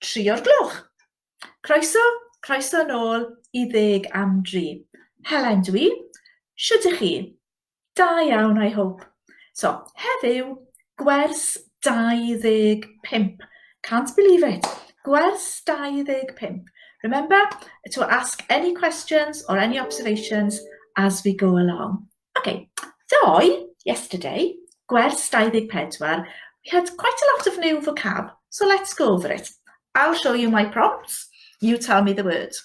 Tri o'r gloch. Croeso, croeso nôl i ddeg am dri. Helen dwi. Shwt ych chi? Da iawn, I hope. So, heddiw, gwers 25. Can't believe it. Gwers 25. Remember to ask any questions or any observations as we go along. Okay, ddoe, yesterday, gwers 24, we had quite a lot of new vocab, so let's go over it. I'll show you my prompts, you tell me the words.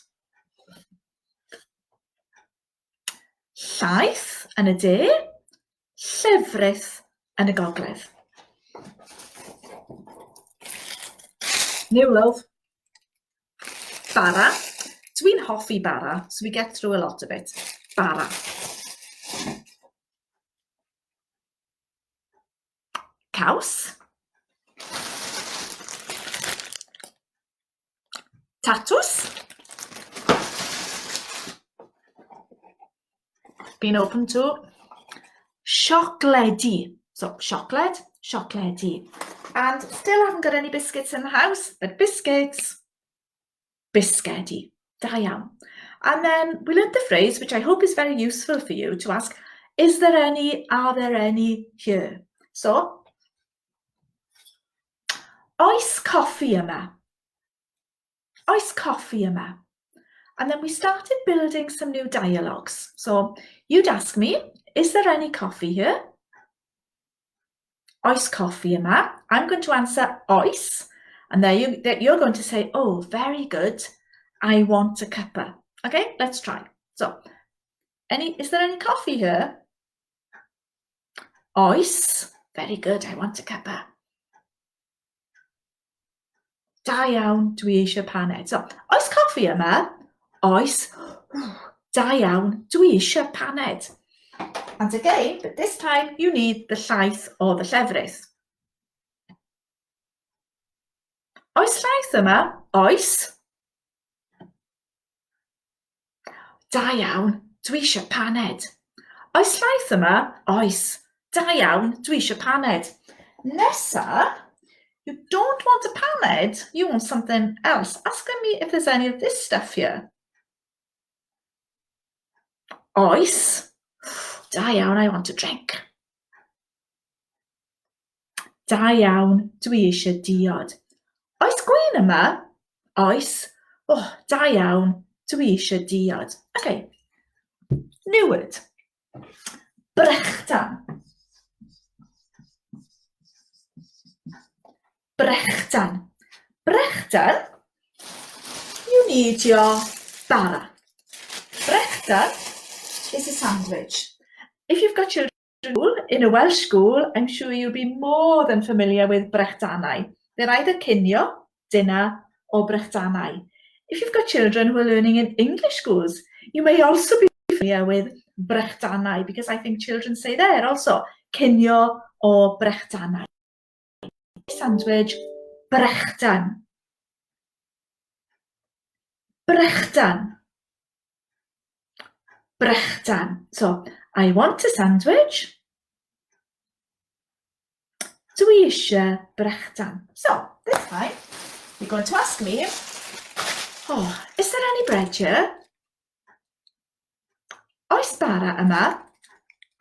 Llaeth yn y de, llefrith yn y gogledd. New love. Bara. Dwi'n hoffi bara, so we get through a lot of it. Bara. Caws. Tatws. Been open to. Siocledi. So, siocled, siocledi. And still haven't got any biscuits in the house, but biscuits, bisgedi. Da iawn. And then we learned the phrase, which I hope is very useful for you, to ask, is there any, are there any here? So, oes coffi yma? Oes coffi yma? And then we started building some new dialogues. So you'd ask me, is there any coffee here? Oes coffi yma? I'm going to answer oes. And there you, there you're going to say, oh, very good. I want a cuppa. Okay, let's try. So, any, is there any coffee here? Oes. Very good, I want a cuppa. Da iawn, dwi eisiau paned. So, oes coffi yma? Oes. Da iawn, dwi eisiau paned. And again, but this time you need the llaeth or the llefrith. Oes llaeth yma? Oes. Da iawn, dwi eisiau paned. Oes llaeth yma? Oes. Da iawn, dwi eisiau paned. Nesa, you don't want a paned, you want something else. Ask me if there's any of this stuff here. Oes. Da iawn, I want a drink. Da iawn, dwi eisiau diod. Oes gwin yma? Oes. O, oh, da iawn, dwi eisiau diod. Okay. New word. Brechdan. Brechdan. Brechdan, you need your bara. Brechdan is a sandwich. If you've got children in a Welsh school, I'm sure you'll be more than familiar with brechdanau. They're either cinio, dinner, or brechdanau. If you've got children who are learning in English schools, you may also be familiar with brechdanau, because I think children say there also, cinio or brechdanau. Sandwich, brechdan. Brechdan. Brechdan. So, I want a sandwich. Dwi eisiau brechdan. So, this time, you're going to ask me, oh, is there any bread here? Oes bara yma?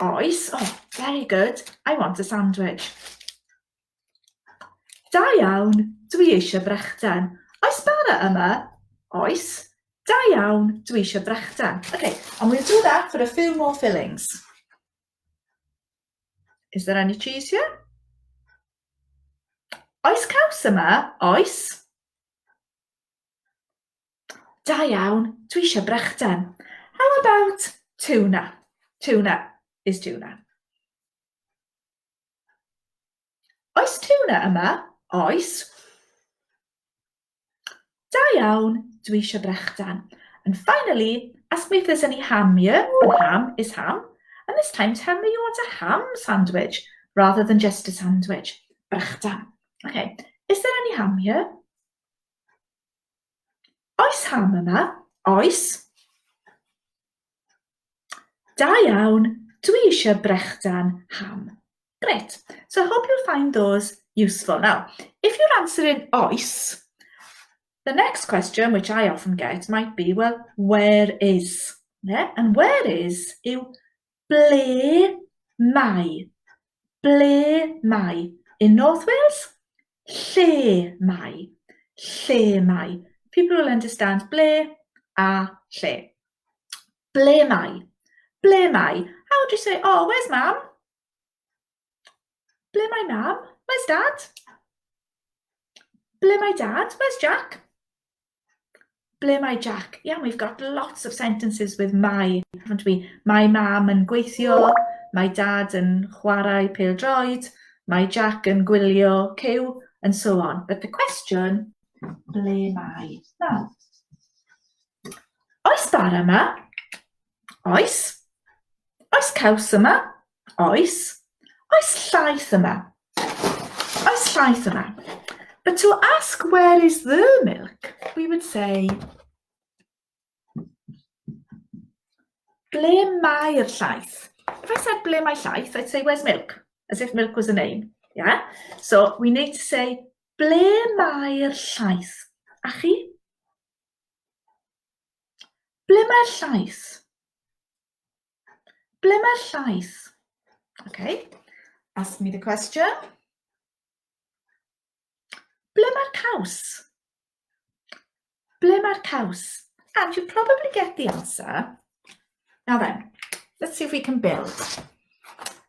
Oes. Oh, very good. I want a sandwich. Da iawn, dwi eisiau brechdan. Oes bara yma? Oes. Da iawn, dwi eisiau brechdan. Okay, and we'll do that for a few more fillings. Is there any cheese here? Oes caws yma? Oes. Da iawn, dwi eisiau brechdan. How about tuna? Tuna is tuna. Oes tuna yma? Oes. Da iawn, dwi eisiau brechdan. And finally, ask me if there's any ham here. And ham is ham. And this time tell me you want a ham sandwich rather than just a sandwich. Brechdan. Okay, is there any ham here? Oes ham yma? Oes. Da iawn, dwi eisiau brechdan ham. Great. So I hope you'll find those useful. Now, if you're answering oes, The next question, which I often get, might be, well, where is? Yeah? And where is yw ble mae? Ble mae? In North Wales, lle mae? Lle mae? People will understand ble a lle. Ble mae? Ble mae? How would you say, oh, where's mam? Ble mae mam? Where's dad? Ble mae dad? Where's Jack? Ble mae Jack? Yeah, we've got lots of sentences with mae, haven't we? Mae mam yn gweithio, mae dad yn chwarae pêl-droed, mae Jack yn gwylio cyw, and so on. But the question, ble mae? Now, oes bara yma? Oes. Oes caws yma? Oes. Oes llaeth yma? Oes llaeth yma? But to ask where is the milk, we would say, ble mae'r llaeth? If I said ble mae llaeth, I'd say where's milk? As if milk was a name. Yeah? So we need to say ble mae'r llaeth? A chi? Ble mae'r llaeth? Ble mae'r llaeth? Okay, ask me the question. Ble mae'r caws? Ble mae'r caws? And you probably get the answer. Now then, let's see if we can build.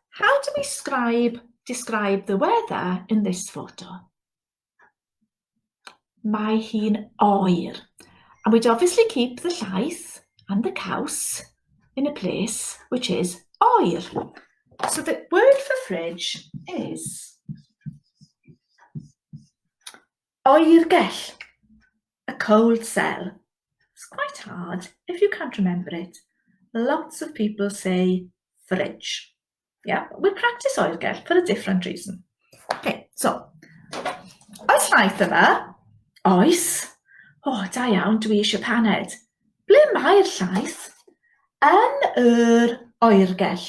How do we describe, describe the weather in this photo? Mae hi'n oer. And we'd obviously keep the llaeth and the caws in a place which is oer. So the word for fridge is oergell, a cold cell. It's quite hard if you can't remember it. Lots of people say fridge. Yeah, we practice oergell for a different reason. Okay, so, oes llaeth yma? Oes. O, oh, da iawn, dwi eisiau paned. Ble mae'r llaeth? Yn yr oergell.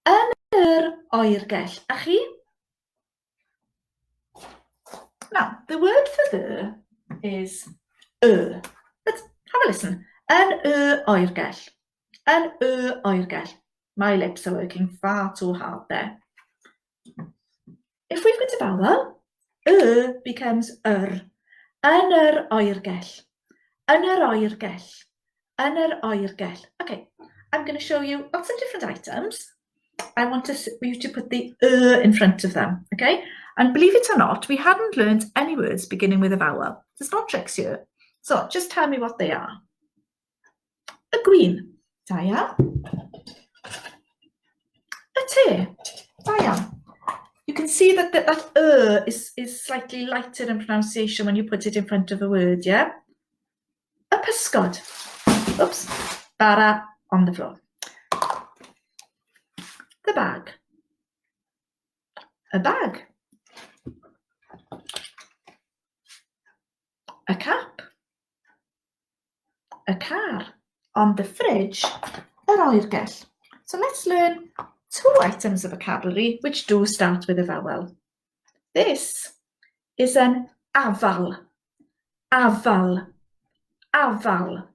Yn yr oergell. A chi? Now, the word for the is y. Let's have a listen. Yn y oergell. Yn y oergell. My lips are working far too hard there. If we've got a vowel, y becomes yr. Yn yr oergell. Yn yr oergell. Yn yr oergell. Okay, I'm going to show you lots of different items. I want to, you to put the y in front of them, okay? And believe it or not, we hadn't learned any words beginning with a vowel. There's no tricks here. So just tell me what they are. Y gwin. Da iawn. Y te. Da iawn. You can see that that, that y is, is slightly lighter in pronunciation when you put it in front of a word, yeah? Y pysgod. Oops. Bara on the floor. The bag. A bag. A cap. A car. On the fridge, yr oergell. So let's learn two items of vocabulary which do start with a vowel. This is an afal. Afal. Afal.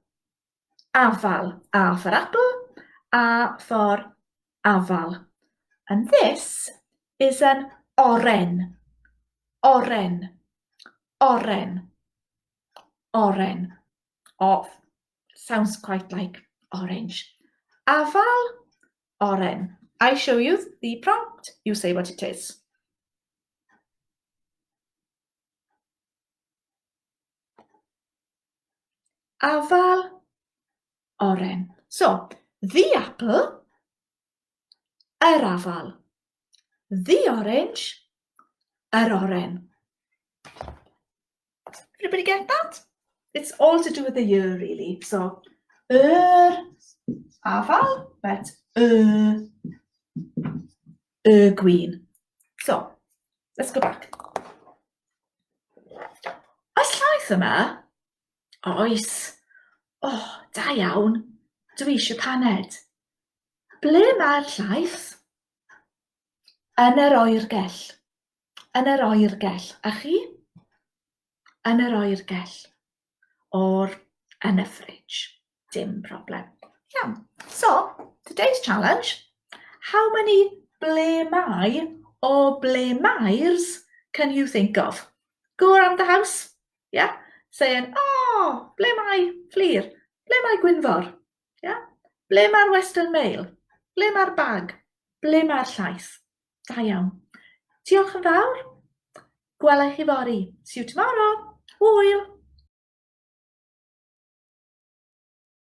Afal. A for apple, A for afal. And this is an oren. Oren. Oren. Oren. Off. Sounds quite like orange. Afal, oren. I show you the prompt, you say what it is. Afal, oren. So, the apple, yr afal. The orange, yr oren. Everybody get that? It's all to do with the year, really. So, yr afal, but y, y gwin. So, let's go back. Oes llaeth yma? Oes. O, oh, da iawn. Dwi eisiau paned. Ble mae'r llaeth? Yn yr oergell. Yn yr oergell. A chi? Yn yr oergell. Or yn y fridge. Dim problem. Iawn. So, today's challenge. How many ble mae or ble mae's can you think of? Go around the house, yeah, saying, oh, ble mae Fflur? Ble mae Gwynfor? Yeah? Ble mae'r Western Mail? Ble mae'r bag? Ble mae'r llaeth? Da iawn. Diolch yn fawr. Gwela i chi fory. See you tomorrow. Hwyl!